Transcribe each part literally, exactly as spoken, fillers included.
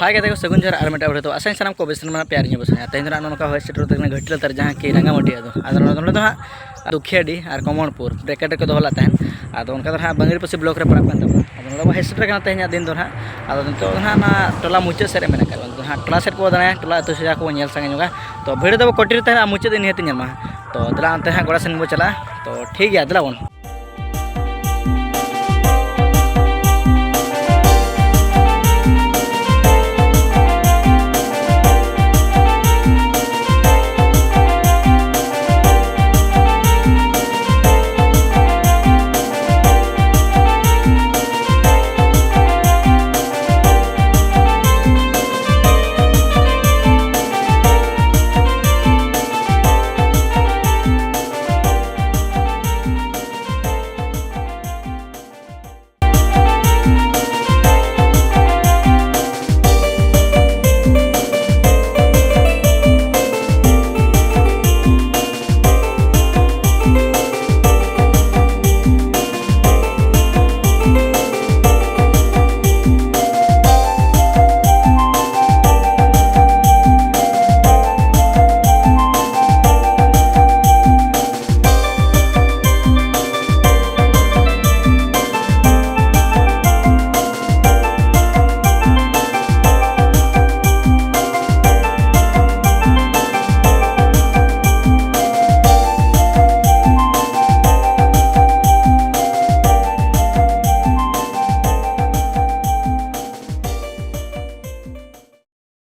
ᱦᱟᱭ ᱜᱟᱛᱮ ᱠᱚ, ᱥᱟᱹᱜᱩᱱ ᱡᱚᱦᱟᱨ ᱟᱨ ᱢᱤᱫᱴᱟᱝ video ᱛᱮ᱾ ᱟᱥᱟᱧ ᱥᱟᱱᱟᱢ ᱠᱚ ᱵᱮᱥ ᱢᱮᱱᱟᱜ ᱯᱮᱭᱟ ᱟᱨ ᱤᱧ ᱦᱚᱸ ᱵᱮᱥ ᱢᱮᱱᱟᱜᱼᱟ᱾ ᱛᱮᱦᱮᱧ ᱫᱚ ᱱᱟᱜ ᱱᱚᱜᱼᱚ ᱱᱚᱝᱠᱟ ᱦᱚᱭ ᱥᱮᱴᱮᱨ ᱩᱛᱟᱹᱨ ᱠᱟᱱᱟ ᱜᱷᱟᱹᱴᱤ ᱞᱟᱛᱟᱨ, ᱡᱟᱦᱟᱸ ᱠᱤ ᱨᱟᱸᱜᱟᱢᱟᱹᱴᱤ ᱟᱹᱛᱩ᱾ ᱟᱫᱚ ᱱᱚᱰᱮ ᱫᱚ ᱦᱟᱸᱜ ᱫᱩᱠᱷᱤᱭᱟᱹᱰᱤ ᱟᱨ ᱠᱚᱢᱚᱞᱯᱩᱨ bracket ᱨᱮᱠᱚ ᱫᱚᱦᱚ ᱞᱮᱫ ᱛᱟᱦᱮᱸᱫ᱾ ᱟᱫᱚ ᱚᱱᱠᱟ ᱫᱚ ᱦᱟᱸᱜ ᱵᱟᱝᱨᱤᱯᱚᱥᱤ block ᱨᱮ ᱯᱟᱲᱟᱜ ᱠᱟᱱ ᱛᱟᱵᱚᱱᱟ᱾ ᱟᱫᱚ ᱱᱚᱰᱮ ᱵᱚᱱ ᱦᱮᱡ ᱥᱮᱴᱮᱨ ᱠᱟᱱᱟ ᱛᱮᱦᱮᱧᱟᱜ ᱫᱤᱱ ᱫᱚ ᱦᱟᱸᱜ᱾ ᱟᱫᱚ ᱱᱤᱛᱚᱜ ᱫᱚ ᱦᱟᱸᱜ ᱚᱱᱟ ᱴᱚᱞᱟ ᱢᱩᱪᱟᱹᱫ ᱥᱮᱫ ᱨᱮ ᱢᱮᱱᱟᱜ ᱟᱠᱟᱫ ᱵᱚᱱᱟ᱾ ᱟᱫᱚ ᱦᱟᱸᱜ ᱴᱚᱞᱟ ᱥᱮᱫ ᱠᱚ ᱫᱟᱬᱟᱭᱟ, ᱴᱚᱞᱟ ᱟᱹᱛᱩ ᱥᱮᱫ ᱠᱚ ᱧᱮᱞ ᱥᱟᱸᱜᱮ ᱧᱚᱜᱟ᱾ ᱛᱚ video ᱫᱚ ᱵᱚ continue ᱛᱟᱦᱮᱱᱟ, ᱢᱩᱪᱟᱹᱫ ᱫᱤᱱ ᱱᱤᱦᱟᱹᱛ ᱧᱮᱞ ᱢᱟ᱾ ᱛᱚ ᱫᱮᱞᱟ ᱚᱱᱛᱮ ᱦᱟᱸᱜ ᱜᱚᱲᱟ ᱥᱮᱱ ᱵᱚ ᱪᱟᱞᱟᱜᱼᱟ᱾ ᱛᱚ ᱴᱷᱤᱠ ᱜᱮᱭᱟ, ᱫᱮᱞᱟ ᱵᱚᱱ᱾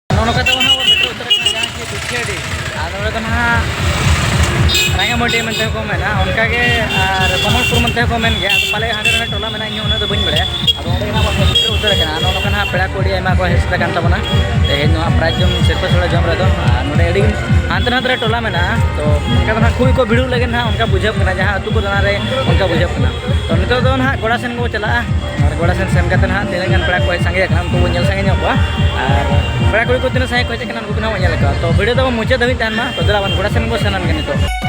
ᱱᱚᱜᱼᱚ ᱱᱚᱝᱠᱟ ᱛᱮ ᱱᱟᱦᱟᱜ ᱵᱚᱱ ᱥᱮᱴᱮᱨ ᱩᱛᱟᱹᱨ ᱟᱠᱟᱱᱟ ᱡᱟᱦᱟᱸ ᱠᱤ ᱫᱩᱠᱷᱤᱭᱟᱹᱰᱤ᱾ ᱟᱨ ᱱᱚᱰᱮ ᱫᱚ ᱱᱟᱦᱟᱜ ᱨᱟᱸᱜᱟᱢᱟᱹᱴᱤ ᱢᱮᱱᱛᱮ ᱦᱚᱸᱠᱚ ᱢᱮᱱᱟ, ᱚᱱᱠᱟᱜᱮ ᱟᱨ ᱠᱚᱢᱚᱞᱯᱩᱨ ᱢᱮᱱᱛᱮ ᱦᱚᱸᱠᱚ ᱢᱮᱱ ᱜᱮᱭᱟ᱾ ᱟᱫᱚ ᱯᱟᱞᱮ ᱦᱟᱸᱰᱮ ᱱᱟᱰᱮ ᱴᱚᱞᱟ ᱢᱮᱱᱟᱜᱼᱟ, ᱤᱧ ᱦᱚᱸ ᱩᱱᱟᱹᱜ ᱫᱚ ᱵᱟᱹᱧ ᱵᱟᱲᱟᱭᱟ᱾ ᱟᱫᱚ ᱚᱸᱰᱮ ᱜᱮ ᱱᱟᱦᱟᱜ ᱵᱚᱱ ᱥᱮᱴᱮᱨ ᱩᱛᱟᱹᱨ ᱟᱠᱟᱱᱟ᱾ ᱱᱚᱜᱼᱚ ᱱᱚᱝᱠᱟ ᱱᱟᱦᱟᱜ ᱯᱮᱲᱟ ᱠᱚ ᱟᱹᱰᱤ ᱟᱭᱢᱟ ᱠᱚ ᱦᱮᱡ ᱥᱮᱴᱮᱨ ᱟᱠᱟᱱ ᱛᱟᱵᱚᱱᱟ ᱛᱮᱦᱮᱧ ᱱᱚᱣᱟ prize ᱡᱚᱢ, ᱥᱤᱨᱯᱟᱹ ᱥᱚᱲᱮ ᱡᱚᱢ ᱨᱮᱫᱚ᱾ ᱟᱨ ᱱᱚᱰᱮ ᱟᱹᱰᱤ ᱦᱟᱱᱛᱮ ᱱᱟᱛᱮ ᱨᱮ ᱴᱚᱞᱟ ᱢᱮᱱᱟᱜᱼᱟ, ᱛᱚ ᱚᱱᱠᱟ ᱫᱚ ᱱᱟᱦᱟᱜ ᱠᱷᱩᱵ ᱠᱚ ᱵᱷᱤᱲᱚᱜ ᱞᱟᱹᱜᱤᱫ ᱱᱟᱦᱟᱜ ᱚᱱᱠᱟ ᱵᱩᱡᱷᱟᱹᱜ ᱠᱟᱱᱟ, ᱡᱟᱦᱟᱸ ᱟᱹᱛᱩ ᱠᱚ ᱫᱟᱬᱟ ᱨᱮ ᱚᱱᱠᱟ ᱵᱩᱡᱷᱟᱹᱜ ᱠᱟᱱᱟ᱾ ᱛᱚ ᱱᱤᱛᱚᱜ ᱫᱚ ᱱᱟᱦᱟᱜ ᱜᱚᱲᱟ ᱥᱮᱱ ᱵᱚ ᱪᱟᱞᱟᱜᱼᱟ᱾ ᱟᱨ ᱜᱚᱲᱟ ᱥᱮᱱ ᱥᱮᱱ ᱠᱟᱛᱮ ᱱᱟᱦᱟᱜ ᱛᱤᱱᱟᱹᱜ ᱜᱟᱱ ᱯᱮᱲᱟ ᱠᱚ ᱦᱮᱡ ᱥᱟᱸᱜᱮ ᱟᱠᱟᱱᱟ, ᱩᱱᱠᱩ ᱵᱚ ᱧᱮᱞ ᱥᱟᱸᱜᱮ ᱧᱚᱜ ᱠᱚᱣᱟ᱾ ᱟᱨ ᱯᱮᱲᱟ ᱠᱩᱲᱤ ᱠᱚ ᱛᱤᱱᱟᱹᱜ ᱥᱟᱸᱜᱮ ᱠᱚ ᱦᱮᱡ ᱟᱠᱟᱱᱟ, ᱩᱱᱠᱩ ᱠᱚ ᱱᱟᱦᱟᱜ ᱵᱚ ᱧᱮᱞ ᱠᱚᱣᱟ᱾ ᱛᱚ video ᱫᱚ ᱢᱩᱪᱟᱹᱫ ᱫᱷᱟᱹᱵᱤᱡ ᱛᱟᱦᱮᱱ ᱢᱟ᱾ ᱛᱚ ᱫᱮᱞᱟ ᱵᱚᱱ ᱜᱚᱲᱟ ᱥᱮᱱ ᱵᱚ ᱥᱮᱱ ᱞᱮᱱ ᱜᱮ ᱱᱤᱛᱚᱜ᱾